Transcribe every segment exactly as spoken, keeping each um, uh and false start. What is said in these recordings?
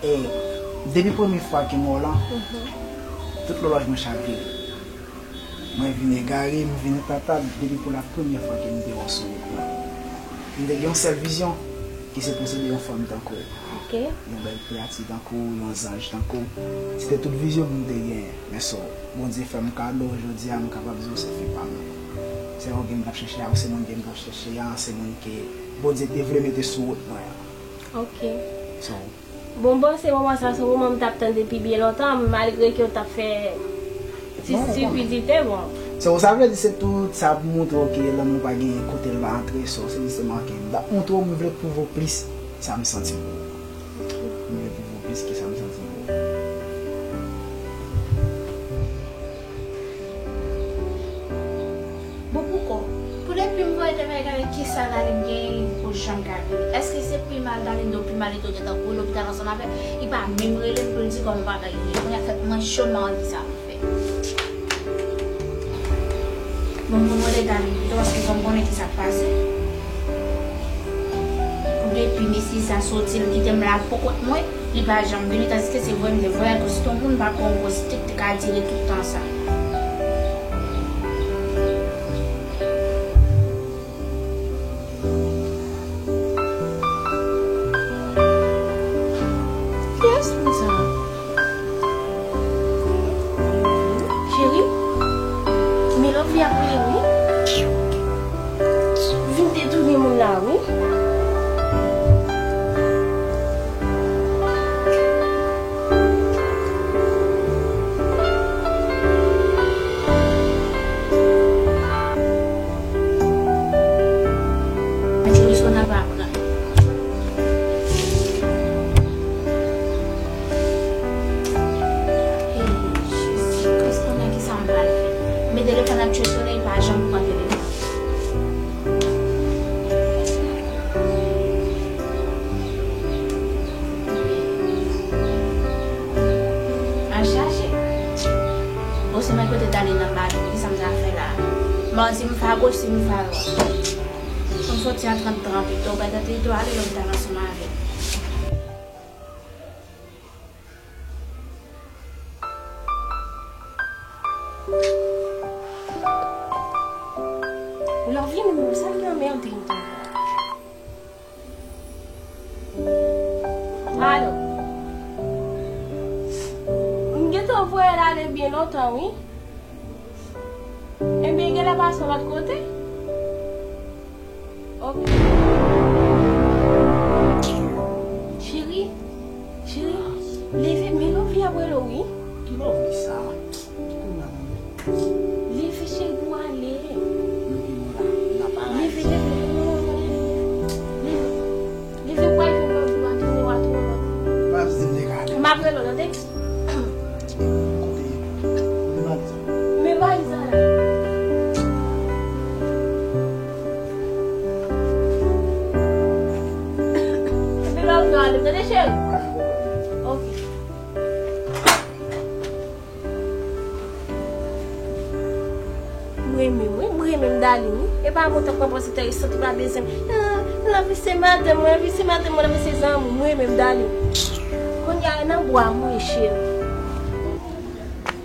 E depi premye fwa ke m wè w lan, tout lòlòj mwen chavire. Mwen vin egare, m vin tata, depi pou la premyè fwa ke m te wè w sou wout mwen. M te gen yon sèl vizyon, ki se posede yon fanm tankou w. Ok. Yon bèl kreyati tankou w, yon zanj tankou w. Se te tout vizyon m te genyen. Men so, Bondye fè m kado, jodi a m kapab di w se fi pa m. Se ou ke m t ap chèche a, ou se moun ke m t ap chèche a, se moun ke Bondye te vle mete sou wout mwen an. Ok. So, Bon, bon, se moman sa, se moman m t ap tann depi byen lontan, malgre ke w t ap fè ti stipidite, bon. So, sa vle di se tout sa pou montre w ke lanmou pa gen kote l pa antre, so, se jisteman ke m t ap montre w, m vle pwouve w plis sa m santi pou ou. M vle pwouve w plis ki sa m santi pou ou. Bon, poukò? Pou depi m voye te fè gade kisa Darline genyen pou l janm ka vini. Èske se pi mal Darline do pi mal li do gentan kouri lopital ansanm avè l? Li pa menm rele m pou l di kòman bagay yo ye. Kounye a tèt mwen cho, m pa konn kisa pou m fè. Bon, m pou mande Darline pito, paske fò m konnen kisa k pase. Pou depi mesye sa soti, l kite m la pou kont mwen, li pa janm vini, tandiske se voye m te voye l, konsi se yon moun m pa t konn konsi te ka dire tout tan sa. Kiyès moun sa? Cheri, Milovia ap rele wi. Vin detounen moun la wi. Jodi swa n ap aprann. Hey, Jezi Kris, kounye a kisa m pral fè? Men telefòn ap tchwe sone, li pa janm pran telefòn. Al chache. Bon, se mwen kote Darline nan bal, kisa m ta fè la? Bon, si m fè agoch, si m fè adwat. Fò m soti a trant tan pito, bay tèt li tou ale lopital ansanm avè l. Ou la vini, men sa ki anmède m tonton. Alo. M gentan voye l ale byen lontan, wi. Ebyen, genlè pase yon lòt kote. Ok. Cheri, cheri, leve, men Lovely ap rele w, wi. Ki Lovely sa? Ki kounye a menm? Leve, cheri, pou ale. Leve, leve, leve, leve, leve. Leve, pou al jwenn Lovely, w a tounen, w a tounen. M ap rele w, tande? Kote ye? Li pa di. Men valiz la la. Epi lè w ale, tande cheri? Ok. M renmen, wi, m renmen Darline, wi. E pa mwen tank mwen panse tèrisant, li pa bezwen m. Ah, Lovely se madanm mwen, Lovely se madanm mwen, Lovely se zanmi m, m renmen Darline. Kounye a, nan bwa mwen, cheri.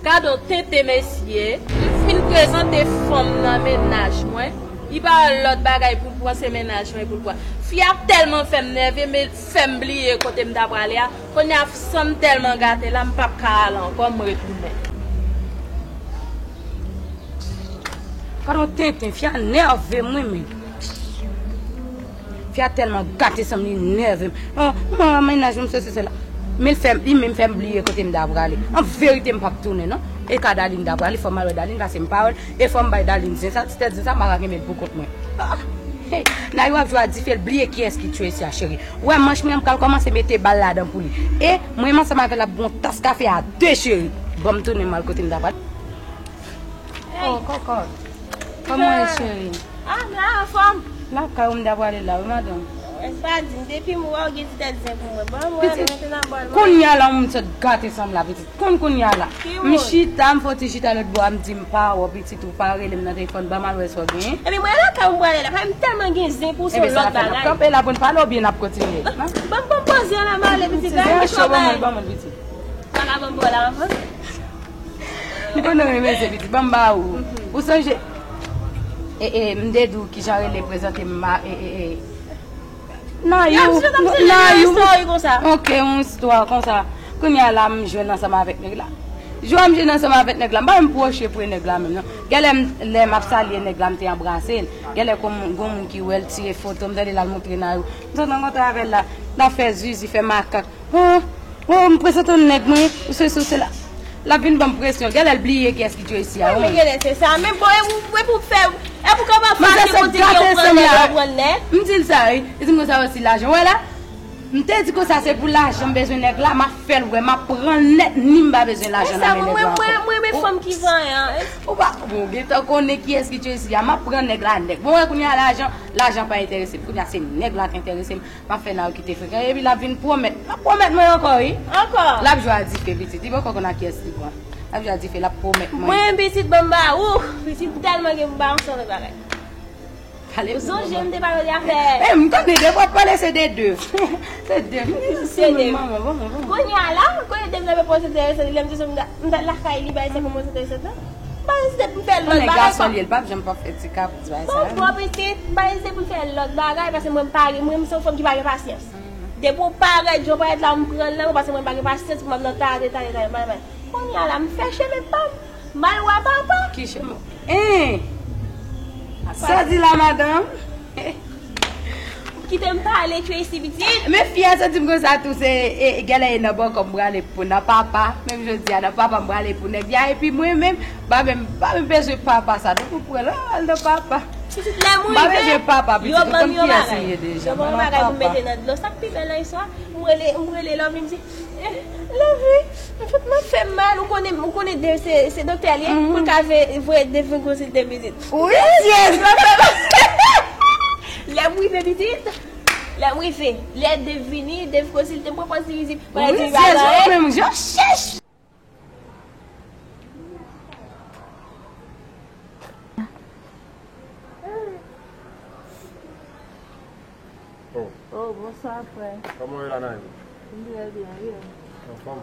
Gade yon tenten mesye, m fin prezante fanm nan mennaj mwen, li pa wè lòt bagay pou l pran, se mennaj mwen pou l pran. Fi a tèlman fè m nève, men l fè m bliye kote m ta prale a. Kounye a, san m tèlman gate la, m p ap ka ale ankò, m retounen. Gade yon tenten, fi a nève m, wi, men. Fi a tèlman gate san m, li nève m. Oh, oh, mennaj mwen, sesi, sela. Men l fè m, li menm fè m bliye kote m ta prale. An verite, m p ap tounen, non. E ka Darline m ta prale, fò m al wè Darline, paske m pa wè l. E fò m bay Darline zen sa, ti tèt zen sa, m pa ka kenbe l pou kont mwen. Ah, hey, Nayou ap jwe a dife, l bliye kiyès ki tchwe sa, cheri. Ou wè manch mwen an, m pral kòmanse mete bal ladan pou li. E mwen menm ansanm avè l ap bwè yon tas kafe a de, cheri. Ban m tounen m al kote m ta prale. Oh, kòkòt. Kòman w ye, cheri? Ah, m la, anfòm. Lakay ou m ta prale la, wi, madanm. Èske pa di m, depi m wè w gen ti tèt zen pou mwen. Bon, mwen, pitit, mete nan bòl mwen. Kounye a la, moun sot gate sanm la, pitit. Konn kounye a la. M chita, m fè yon ti chita lòt bò a, m di m pa wè w, pitit, ou pa rele m nan telefòn, ban m al wè sa w genyen. Epi mwen lakay ou m prale la, paske m tèlman gen zen pou w, se yon lòt bagay. Ebyen, sa fè n ap kanpe la pou n pale oubyen n ap kontinye? Ban m, ban m poze an la, m ale, pitit, bagay mwen cho, ban mwen, ban mwen, pitit. Sa ka ban m bò la, anvan? M konnen w renmen se pitit, ban m ba ou. Ou sonje, e, e, m te di w kijan rele prezante m, ma, e, e, e. Nan you, nan you. Ok, yon istwa konsa. Kounye a la, m jwenn ansanm avèk nèg la. Jou a m jwenn ansanm avèk nèg la, m pa menm pwoche pre nèg la menm, non. Genlè m, lè m ap salye nèg la, m te anbrase l. Genlè kon moun, gon moun ki wè l, tire foto, m tande l al montre nan you. M sot rankontre avè l la, l ap fè zizi, fè makak. Oh, oh, m prezante w nèg mwen, ou sesi, ou sela. L ap vin ban m presyon. Genlè l bliye kiyès ki Tracy a, wi. Men genlè se sa. Men bon, e pou, e pou fè, e pou kòman fache kote ke w pran nèg, w pran nèg. M di l sa, wi. Li di m konsa, osi lajan. Wè la, m te di konsa se pou lajan m bezwen nèg la, m ap fè l wè, m ap pran l nèt, ni m pa bezwen lajan nan men nèg la ankò. Mwen, mwen, mwen renmen fanm ki vanyan. Ou pa, bon, gentan konnen kiyès ki Tracy a, m ap pran nèg la nèt. Bon, wè, kounye a lajan, lajan pa enterese m. Kounye a se nèg la k enterese m. M ap fè Nayou kite frekan epi l ap vin pwomèt. L ap pwomèt mwen ankò, wi. Ankò? L ap jwe a dife, pitit. Li poko konn ak kiyès li pran. L ap jwe a dife, l ap pwomèt mwen. Mwen, pitit, ban m ba ou. Pitit, m tèlman gen pou ba w, se yon lòt bagay. Pale pou mwen. Ou sonje m te pale w de afè. E, m tande, depi w ap pale, se de de. Se de. Se de. Manman, manman, manman. Kounye a la, kounye a depi l ap poze de, se lè m di sa, m ta, m ta lakay li, bay sa pou mwen, se de, se de. M pa ezite pou m fè lòt bagay. Konnen gason li ye, l p ap janm p ap fè ti kapris bay sa. Bon, bon, pitit, m pa ezite pou m fè lòt bagay, paske mwen m pa gen, mwen, m se yon fanm ki pa gen pasyans. Depi w parèt, jan w parèt la, m pran l nan men w, paske mwen m pa gen pasyans pou m ap nan tande, tande, tande, tande. Kounye a la, m fè chemen pa m, m al wè papa. Ki chemen? Hein? Sa di la, madanm? Kite m pale, Tracy, pitit. Men fi a soti m konsa tou, se, e, e, genlè e nan bòkò m prale pou nan papa. Menm jodi a, nan papa m prale pou nèg la. Epi mwen menm, m pa menm, m pa menm bezwen papa sa. Donk, ou pran l, al nan papa. Pitit, lè m rive, m pa bezwen papa, pitit, ou konn kiyès m ye deja. Yo ban m yon bagay pou m mete nan dlo. Sa k pi bèl nan istwa, m rele, m rele Lovely, m di, eh, Lovely, m fè, m fè m mal, ou konnen, ou konnen Dave se, se doktè li ye, pou l ka ve-, voye Dave vin konsilte m, pitit. Wi, yes. Lè m rive, pitit, lè m rive, lè Dave vini, Dave konsilte m, pran pòz li vizib. Wi, yes, ou menm, je chèch. Oh. Oh, bonswa, frè. Kòman w ye la, Naïm? M trè byen, wi. Anfòm?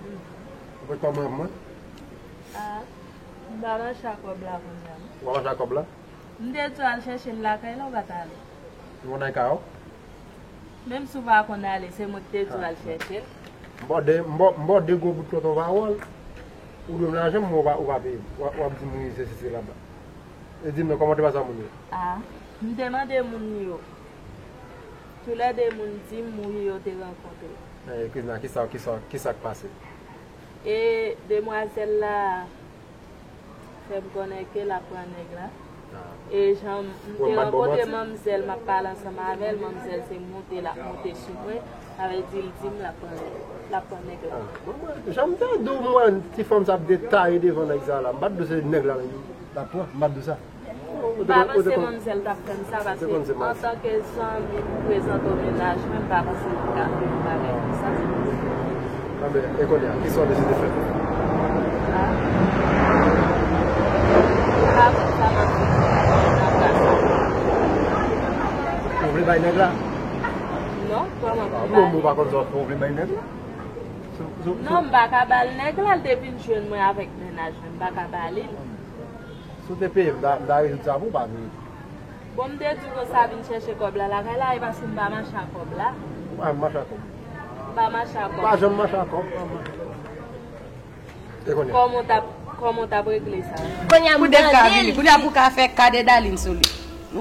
Mm. Ou fè kòman mwen? Ah, m pa mache ak kòb la kounye a. Ou pa mache ak kòb la? M te di w al chèche l lakay la, ou pa t ale. Ou konn al kay ou? Menm si w pa konn ale, se mwen ki te di w al chèche l. M ba w de, m ba w, m ba w de gwo bout tonton pawòl. Ou dwe m lajan m, ou pa, ou pa peye m. W ap, w ap di m wi, sesi, sela. E di m non, kòman w te pase ak moun yo? Ah, m te mande moun yo. Toulède moun di m wi yo te rankontre. Eh, Krizna, kisa, kisa, kisa k pase? E demwazèl la fè m konnen ke l ap pran nèg la. Ah. E jan m te rankontre manmzèl, m ap pale ansanm avè l, manmzèl se monte l ap monte sou mwen, sa vle di l di m l ap pran, l ap pran nèg la. Ah, bon, mwen, jan m te di w, mwen, ti fanm sa ap detaye devan nèg sa la, m pa t di w se nèg la l ap pran, m pa t di w sa. M pa panse manmzèl t ap tann sa, paske antanke zanmi pou prezante w mennaj mwen, m pa panse li t ka fè yon bagay konsa. Anben, e kounye a, kisa w deside fè? Ah. M pa konn sa m ap fè. Ou vle bay nèg la? Non, kòman pou m bay? Non, ou pa konn sa w vle bay nèg la? Non, m pa ka ba l nèg la, l te vin jwenn mwen avèk mennaj mwen, m pa ka ba li l. Si w te peye m, m ta, m ta rezoud sa pou w pa vini. Bon, m te di w konsa vin chèche kòb la lakay la, e paske m pa mache ak kòb la. Ou pa mache ak kòb? M pa mache ak kòb. Ou pa janm mache ak kòb? E kounye a? Kòman w t ap, kòman w t ap regle sa? Kounye a m mande l. Pou Dave ka vini, kounye a pou w ka fè kade Dalin sou li.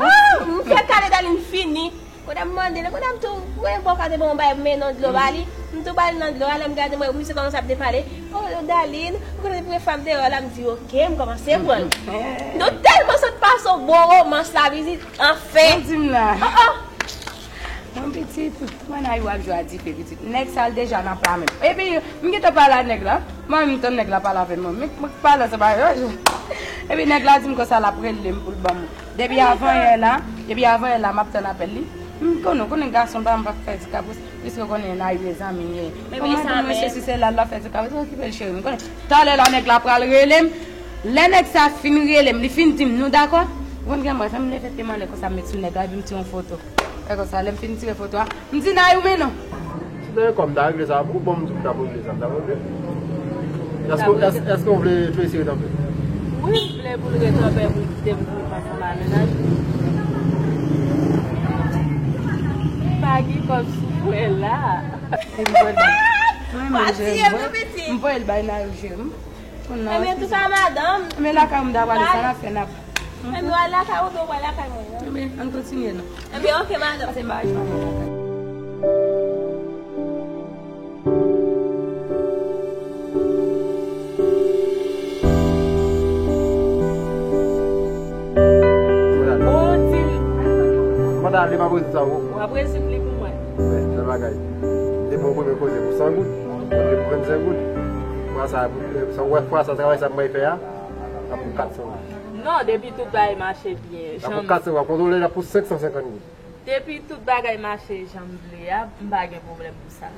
Ah, m fè kade Dalin fini. Kote m mande l, kote m tou, mwen bò kote bon bay men nan dlo ba li. M tou ba li nan dlo a, lè m gade mwen, misye kòmanse ap depale. Oh, Dalin, ou konnen premye fwa m te wè w la, m di, "Ok," m kòmanse pran l. Nou tèlman sot pase yon bon romans la, pitit, anfen. Ou di m la. Oh, oh. Mwen pitit, mwen nan yo ap jwe a dife, pitit. Nèg sa l deja nan pla menm. Epi, m gentan pale a nèg la. Mwen, m tann nèg la pale avè mwen. Men, mwen pale ansanm avè yo. Epi nèg la di m konsa l ap rele m pou l ban m. Depi avanyè la, depi avanyè la, m ap tann apèl li. M konnen, konnen gason pa m p ap fè ti kabris, piske w konnen Nayou e zanmi m ye. Kòman pou mwen sesi sela, l ap fè ti kabris, okipe l cheri m. Konnen, talè la nèg la pral rele m. Lè nèg sa fin rele m, li fin di m, nou dakò? Ou konn gen mwen, fè m leve pye m anlè konsa, m met sou nèg la, epi m tire yon foto. E konsa, lè m fin tire foto a, m di Nayou, men non. Dayè, kòm m ta regle sa pou ou, bon, m di w m t ap regle sa, m t ap regle. Èske, èske, èske w vle Tracy ret anpè? Wi, m vle pou l ret anpè, pou l kite m pou l pa ansanm a mennaj li. Pa gen kòb sou mwen la. Epi, m voye l bay. Mwen, mwen, m voye l bay Nayou, cheri m. Ebyen, tousa, madanm. Ebyen, lakay ou m ta prale, sa n ap fè, n ap. Ebyen, w al lakay ou, oubyen w al lakay mwen? Ebyen, ann kontinye, non. Ebyen, oke, madanm. Pase m pa jwenn lakay. Mwen ta ale pa poze sa, ou. W ap resi li pou mwen. Men, sèl bagay. Depi yon premye koze pou san goud, depi pou vennsenk goud. Fwa sa, sa, wè, fwa sa, travay sa, mwen fè a, ap pou kat san goud. Non, depi tout bagay mache byen. Ap pou kat san goud, ap kontwole, ap pou senk san senkant goud. Depi tout bagay mache jan m vle a, m pa gen pwoblèm pou sa.